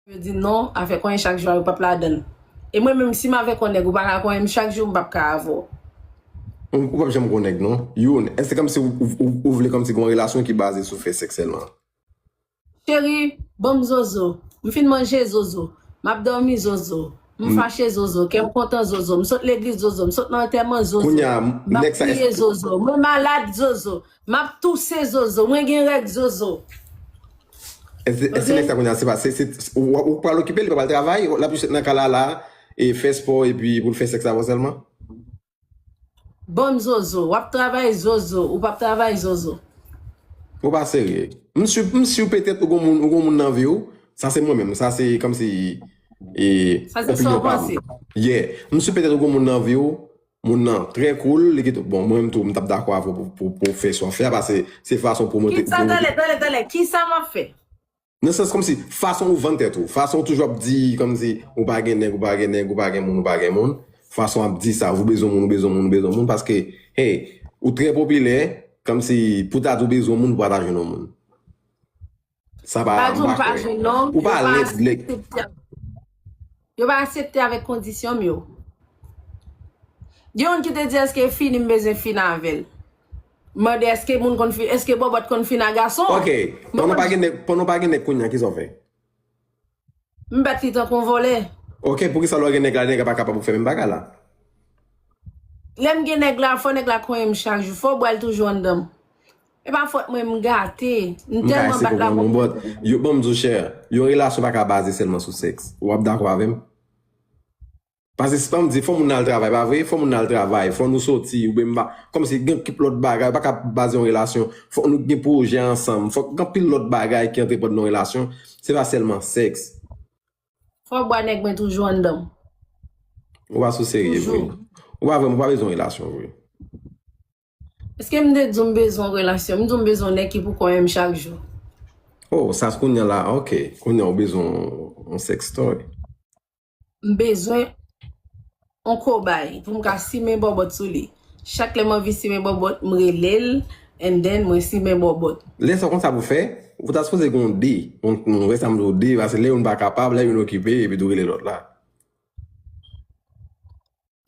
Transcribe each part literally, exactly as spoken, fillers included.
Yo di non, afè konyen chak jou a, yo p ap ladan l. E mwen menm, si m avèk yon nèg, ou pa ka konyen m chak jou, m p ap ka avè w. Ou ou p ap janm konyen nèg non. Youn, èske kòmsi ou, ou, ou, ou vle kòmsi gen yon relasyon ki baze sou fè sèks sèlman? Cheri, ban m zozo. M fin manje zozo. M ap dòmi zozo. M fache zozo. Kè m kontan zozo. M sot legliz zozo. M sot nan antèman zozo. Kounye a, m ap nèg sa, kriye zozo. Mwen malad zozo. M ap touse zozo. Mwen gen règ zozo. Èske èske nèg sa kounye a, se pa, se, se, ou, ou pral okipe l, li pa pral travay, l ap jis ret nan kay la la, e fè spò, epi pou l fè sèks avè w sèlman? Ban m zozo. W ap travay zozo. Ou p ap travay zozo. Ou pa serye. M si, m si petèt ou gon moun, ou gon moun nan vi w, sa se mwen menm, sa se kòmsi e, Sa se sa w panse. Yeah. M si petèt ou gon moun nan vi w, moun nan trè cool, li kite, bon, mwen menm tou, m t ap dakò avè w pou, pou, pou fè sa w fè a, paske se fason pou monte. Kisa, talè, talè, talè, kisa m ap fè? Nan sans kòmsi, fason ou vann tèt ou, fason ou toujou ap di, kòmsi, ou pa gen nèg, ou pa gen nèg, ou pa gen moun, ou pa gen moun, fason w ap di sa, ou bezwen moun, ou bezwen moun, ou bezwen moun, paske, hey, ou trè popilè, kòmsi, pou ta di ou bezwen moun, pou pa ta jwenn yon moun. Sa pa, Pa di w m pa jwenn non. Ou pa Yo pa lèd, lèd. aksepte. Yo pa aksepte avèk kondisyon m yo. Gen youn ki te di èske fini m bezwen fin avè l. M mande èske moun konn fin, èske bòbòt konn fin a gason? Ok, pandan pa gen nèg, pandan pa gen nèg kounye a, kisa w fè? M bat li tankou yon vòlè. Ok, poukisa lè w gen nèg la, nèg la pa kapab pou fè menm bagay la? Lè m gen nèg la, fò nèg la konyen m chak jou. Fò bwa l toujou anndan m. E pa fòt mwen, m gate. M tèlman bat la. Bon, but, yo, bon, m di w chè, yon relasyon pa ka baze sèlman sou sèks. W ap dakò avè m? Paske si pa m di, fò moun nan al travay, pa vre? Fò moun nan al travay, fò nou soti, oubyen m pa, kòmsi gen kip lòt bagay, pa ka baze yon relasyon, fò nou gen pwojè ansanm, fò gen anpil lòt bagay ki antreprann nan yon relasyon, se pa sèlman sèks. Fò bwa nèg mwen toujou anndan m. Ou pa sou serye vre. Ou pa vrèman, ou pa bezwen relasyon vre. Èske m te di w m bezwen yon relasyon? M di w m bezwen yon nèg ki pou konyen m chak jou. Oh, sa kounye a la, ok. Kounye a ou bezwen yon sex toy. M bezwen yon kobay pou m ka simen bòbòt sou li. Chak lè m anvi simen bòbòt, m rele l, and then mwen simen bòbòt. Lè sa konsa pou fè, ou ta sipoze gen yon de. Yon, yon rès a m di w de, paske lè youn pa kapab, lè youn okipe, epi tou rele lòt la.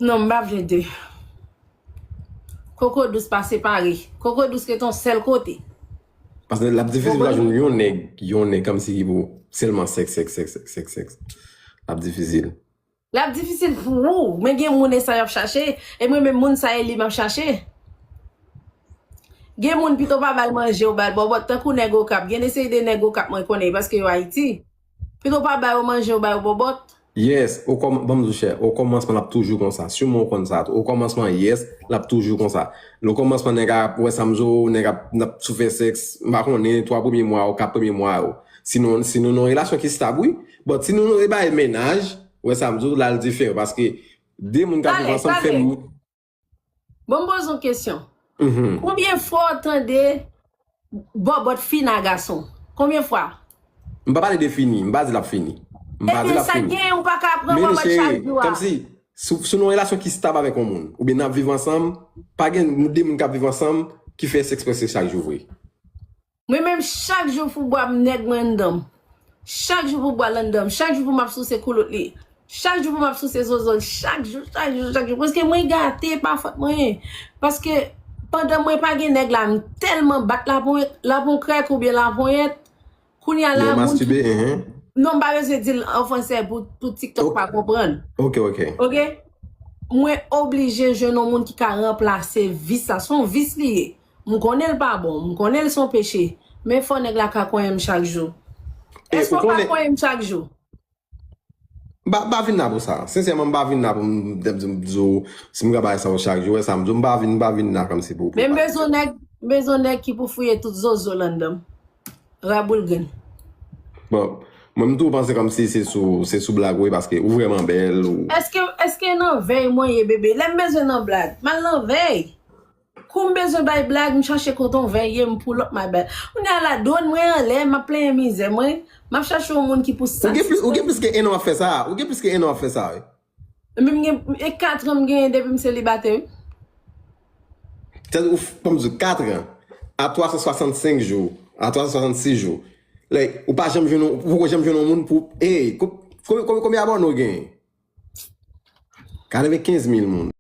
Non, m pa vle de. Koko dous pa separe. Koko dous rete yon sèl kote. Paske l ap difisil pou ta jwenn yon nèg, yon nèg kòmsi ki pou sèlman sèks, sèks, sèks, sèks, sèks, sèks. L ap difisil. L ap difisil pou ou, men gen moun e sa y ap chache, e mwen menm moun sa e li m ap chache. Gen moun pito pa ba l manje ou ba l bòbòt, tankou nèg Okap, gen de seri de nèg Okap mwen konnen paske yo Ayiti. Pito pa ba yo manje ou ba yo bòbòt. Yes, o kòm, ban m di w chè, o kòmansman l ap toujou konsa. Siman w konn sa tou. O kòmansman, yes, l ap toujou konsa. O kòmansman nèg ap wè sa m di w, nèg ap, n ap sou fè sèks, m pa konnen, twa premye mwa yo, kat premye mwa yo. Si nou, si nou nan yon relasyon ki stab, wi. But si nou nan yon bagay mennaj, wè sa m di w, la l diferan. Paske de moun k ap viv ansanm fè m. Bon, m poze yon kesyon. Konbyen fwa w tande bòbòt fini a gason? Konbyen fwa? M pa pale de fini, m pa di l ap fini. M pa di l ap fini. Ebyen, sa gen, ou pa ka pran bòbòt chak jou a. Kòmsi, si, si w nan yon relasyon ki stab avèk yon moun, oubyen n ap viv ansanm, pa gen de moun k ap viv ansanm ki fè sèks prèske chak jou vre. Mwen menm, chak jou pou bwa m nèg mwen anndan m. Chak jou pou bwa l anndan m. Chak jou pou m ap souse koulout li. Chak jou pou m ap souse zozo l. Chak jou, chak jou, chak jou. Paske mwen gate, pa fòt mwen. Paske pandan mwen pa gen nèg la, m tèlman bat lapon-, lapon krèk oubyen laponyèt. Kounye a la, moun ki... Non, m pa bezwen di l an fransè pou, pou TikTok pa konprann. Ok, ok. Ok? Mwen oblije jwenn yon moun ki ka ranplase vis la. Se yon vis li ye. M konnen l pa bon, m konnen l se yon peche, men fò nèg la ka konyen m chak jou. Èske w pa konyen m chak jou? M pa, m pa vin la pou sa. Sensèman, m pa vin la pou m, m, m di w, si m ka bay sa w chak jou, wè sa m di w, m pa vin, m pa vin la kòmsi pou, pou... Men m bezwen nèg, m bezwen nèg ki pou fouye tout zozo l anndan m. Raboulgrenn. Bon, mwen m toujou panse kòmsi se sou, se sou blag ou ye, paske ou vrèman bèl, ou... Èske, èske nan vèy mwen ye, bebe? Lè m bezwen nan blag, m al nan vèy. Kou m bezwen bay blag, m chache kote yon vèy ye, m pull up, m al bay. Kounye a la, dwòn mwen anlè, m ap plenyen mizè mwen, m ap chache yon moun ki pou satisfè. Ou gen plis, ou gen plis ke en an w ap fè sa, ou gen plis ke en an w ap fè sa, wi. Epi m gen, e kat an m genyen depi m selibatè, wi. Tèt ou, kòm di, kat an, a twa san swasannsenk jou, a twa san swasannsis jou, Like, ou pa janm jwenn, ou poko janm jwenn yon moun pou, hey, ko- konbyen konbyen abòne ou genyen? Katrevenkenz mil moun.